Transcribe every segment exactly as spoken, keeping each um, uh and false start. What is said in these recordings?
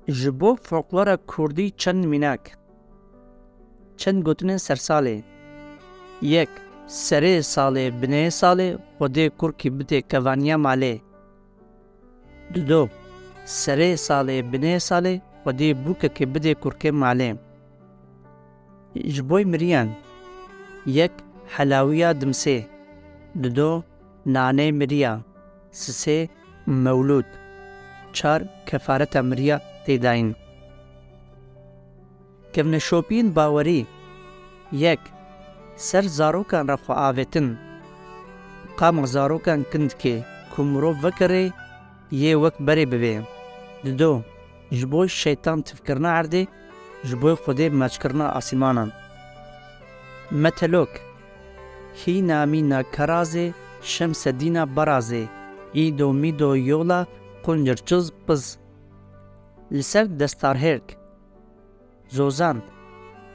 Ji bo folklora kurdî çend mînak. Çend gotinên sersalê. Yek, serê salê, binê salê, Xwedê kurkî bidê kevaniya malê. Dido, serê salê, binê salê, Xwedê bûkekê bidê kurkê malê. Ji boy miriyan. Yek, helawiya dimsê. Dido, nanê miriya. Sisê, mewlûd. Çar, kefareta miriya tê dayîn. Kevneşopiyên bawerî. Yek, ser zarokan re xwe avêtin. Qama zarokan kin dike ku mirov vegerê yê wek berê bibê. Dido, ji bo şeytan tifkirina erdê, ji bo Xwedê meçkirina asîmanan. Metelok. Hîna mîna kerazê, şemsedîna berazê, îdo mîdo yola, quncir çiz piz. Li ser destarhêrk. Zozan.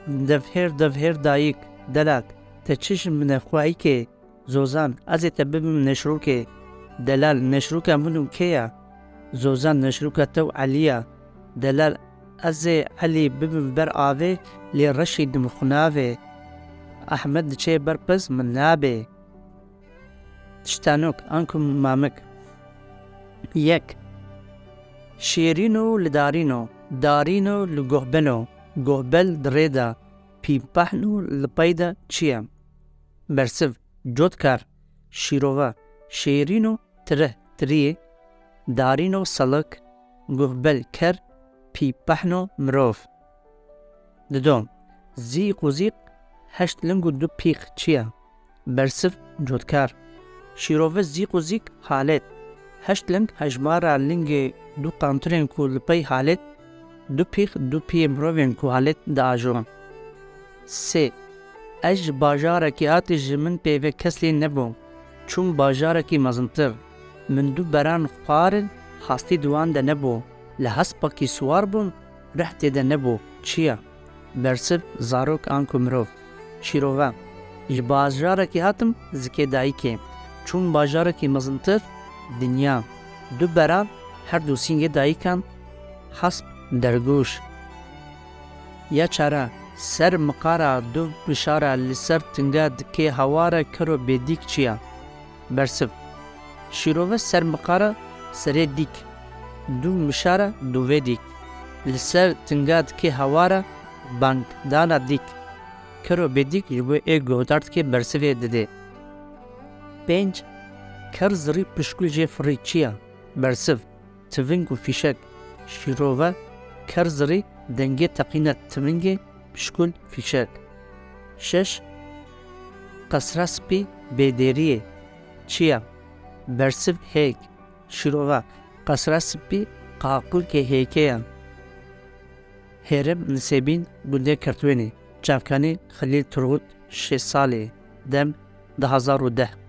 Devhêr devhêr dayik, delal, te çi ji min e xweyîkê? Zozan, ez ê te bibim neşrokê. Delal, neşroka min û kê ye? Zozan, neşroka te û Elî ye. Delal, ez ê Elî bibim ber avê, lê reşî dim xwe navê. Ehmed diçe ber piz min nabê. Tiştanok, anku mamik. Yek. Şêrîno li darîno, darîno li gohbelo, gohbel di rê de, pîpehno li pey de çi ye? Bersiv, cotkar, şîrove, şêrîno, tirih, tiriyê, darîno, selik, guhbel, ker, pîpehno, mirov. Dido, zîq û zîq, heşt ling û du pîx çi ye? Bersiv, cotkar. Şîrove zîq û zîk halêt. Heşt ling hejmara lingê du qantirên ku li pey halêt, du pîx, du piyê mirovên ku halêt diajo. Sê. Ez ji bajarekî hatî ji min pê ve kes lê nebû. Çûm bajarekî mezintir. Min du beran xwarin, hastî di wan de nebû. Li hespekî siwar bûm, rih tê de nebû. Çi ye? Bersiv, zarok anku mirov. Şîrove. Ji bajarekî hatim zikê dayikê. Çûm bajarekî mezintir, dinya. Du beran, her du sîngê dayikan, hesp, dergûş. Ya çara, ser miqara du mişara li ser tinga dikê hawara kero bêdîk çi ye? Bersiv. Şîrove ser miqara serê dîk. Du mişara dûvê dîk. Li ser tinga dikê hawara bangdana dîk. Kero bêdîk ji bo ê guhdar dike bersivê didê. Pênc. Ker zirî pişkûl jê firî çi ye? Bersiv. Tiving û fîşek. Şîrove, ker zirî, dengê teqîna tivingê, pişkûl, fîşek. Şeş. Qesra spî bêdêriyê çi ye? Bersiv, hêk. Şîrove, qesra spî qaqûlkê hêkê ye. Hêrim, Nisêbîn, gundê Kertwênê. Çavkanî, Xelîl Turgut, şêst salê. Dem, du hazar û deh.